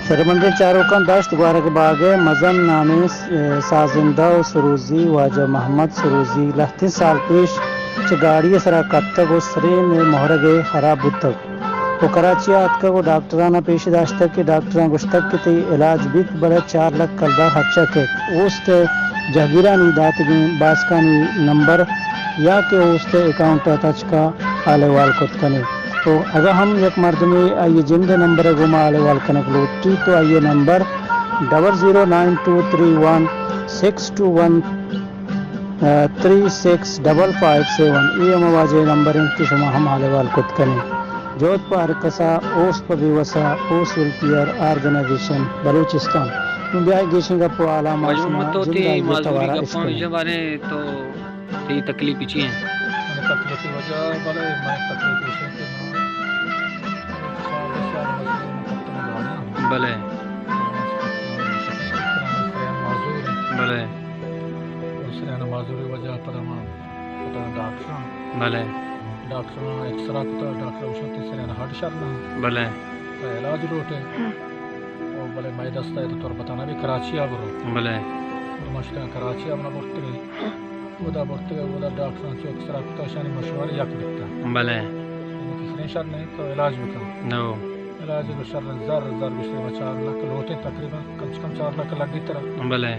شرمندیں چاروکاں، دشت گوارگ باگ ءِ مزن نامیں، ءَ، سازندہ ءُ سروزی واجہ محمد سروزی لہتیں سال پیش چہ گاڑی ءِ سرا کپتگ ءُ سرین ءِ مہرگ ءَ ہراب بوتگ ءُ کراچی ءَ اتکگ ءُ ڈاکٹران ءَ پیش داشتگ کہ ڈاکٹراں گوشتگ کہ تئی علاج بیت، بلے چار لکھ کلدار ہرچا کیت۔ اوست ءِ جہگیرانی داتگیں باسکانی نمبر یا کہ اوست ءِ اکاؤنٹ ءِ تچک ءَ حال احوال کت کن ئے۔ تو اگاں ہم یک مردمے آئی ءِ جند ءِ نمبر ءَ گوما حال احوال کنگ لوٹیت تو آئی ءِ number double zero nine two three one six two one three six double five seven, اے ہما واجہ ءِ نمبر انت کہ شما ہم حال احوال کت کن ئے۔ جہد پہ ہر کسا، اوست پہ بے وسا، اوست ویلفیئر آرگنائزیشن بلوچستان۔ نوں بیا گیشیں گپ ءُ حالاں ما واجہ شما محمد تو جند ءِ آئی ءِ معذوری توار ءَ گپاں اشکنیں۔ بارے تو تئی تکلیف چی انت؟ منی تکلیف ءِ وجہ، بلے منی تکلیف ایش انت کہ من چالیس سال مزدوری من کرتگ گاڑیاں۔ بلے۔ سرین معذور انت۔ بلے۔ سرین معذوری وجہ پدا من شتگ ڈاکٹراں۔ بلے۔ ڈاکٹراں ایکسرا کتگ، ڈاکٹر گوشنت تئی سرین ہڈ شر نہ انت۔ بلے۔ تو علاج لوٹے۔ او بلے مئے دست ءَ تو تربت ءَ نہ بی، کراچی ءَ برو۔ بلے۔ اور ما شتگ کراچی ءَ منا برتگ۔ اودا برتگ، اودا ڈاکٹراں چو ایکسرا کتگ، اشانی مشورہ یک بیتگ۔ بلے۔ یعنی کہ سرین شر نہ انت تو علاج بکن۔ نو۔ علاج ءَ شر انت، زر، زر گوشتگ، چار لکھ لوٹیں تقریباً، کم سے کم چار لکھ لگی ترا۔ بلے۔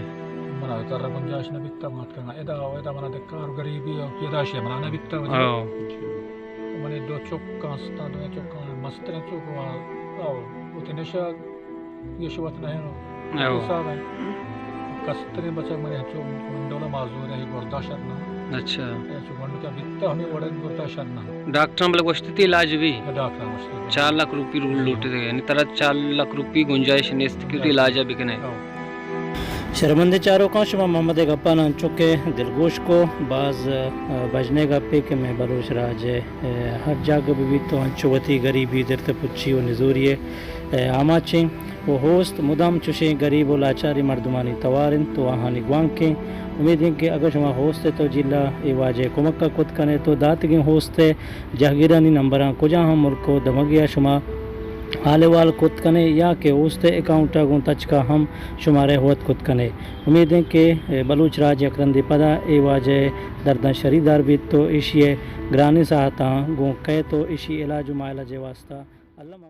منا زر گنجائش نہ بیتگ، ما اتکگ ادا، او ادا منا دکار غریبی او پیدائشی منا نہ بیتگ۔ او۔ منی دو چک استاں، دو چک مستریں چک، او، او، وتی نشہ گیش وت نہ انت۔ او۔ حساب انت۔ کستریں بچک منی انچو گونڈولا معذور انت، گردا شر نہ انت۔ اچھا۔ انچو گونڈو چا بیتا ہمے وڑ گردا شر نہ انت۔ ڈاکٹراں بلے گوشت تئی علاج بی؟ ڈاکٹراں گوشت۔ چار لکھ روپی رول لوٹے دے، یعنی ترا چار لکھ روپی گنجائش نیست کہ تئی علاج بکنے۔ او۔ شرمندیں چاروکاں، شما محمد ءِ گپاں انچو کہ دلگوش کو، باز، ءَ، بژنیں گپے کہ مئے بلوچ راج ءِ، ءَ، ہر جاگہ بہ بیت تو انچو وتی گریبی، درت پچی ءُ نزوری ءِ، ءَ، آماچیں ءُ ہوست مدام چوشیں گریب ءُ لاچاریں مردمانی توار انت ءُ آہانی گوانکیں۔ امید انت کہ اگاں شما ہوست ءِ تو جیلا اے واجہ ءِ کمک ءَ کت کن ئے تو داتگیں ہوست ءِ جہگیرانی نمبراں کجا ہم ملک ءُ دمگے ءَ شما حال احوال کت کن ئے یا کہ اوست ءِ اکاؤنٹ ءَ گوں تچک ءَ ہم شمارا ہوت کت کن ئے۔ امید انت کہ بلوچ راج یک رندے پدا اے واجہ ءِ درداں شریدار بیت ءُ ایشی ءِ گرانیں ساہتاں گوں کئیت ءُ ایشی علاج ءُ معالج ءِ واستہ الم ءَ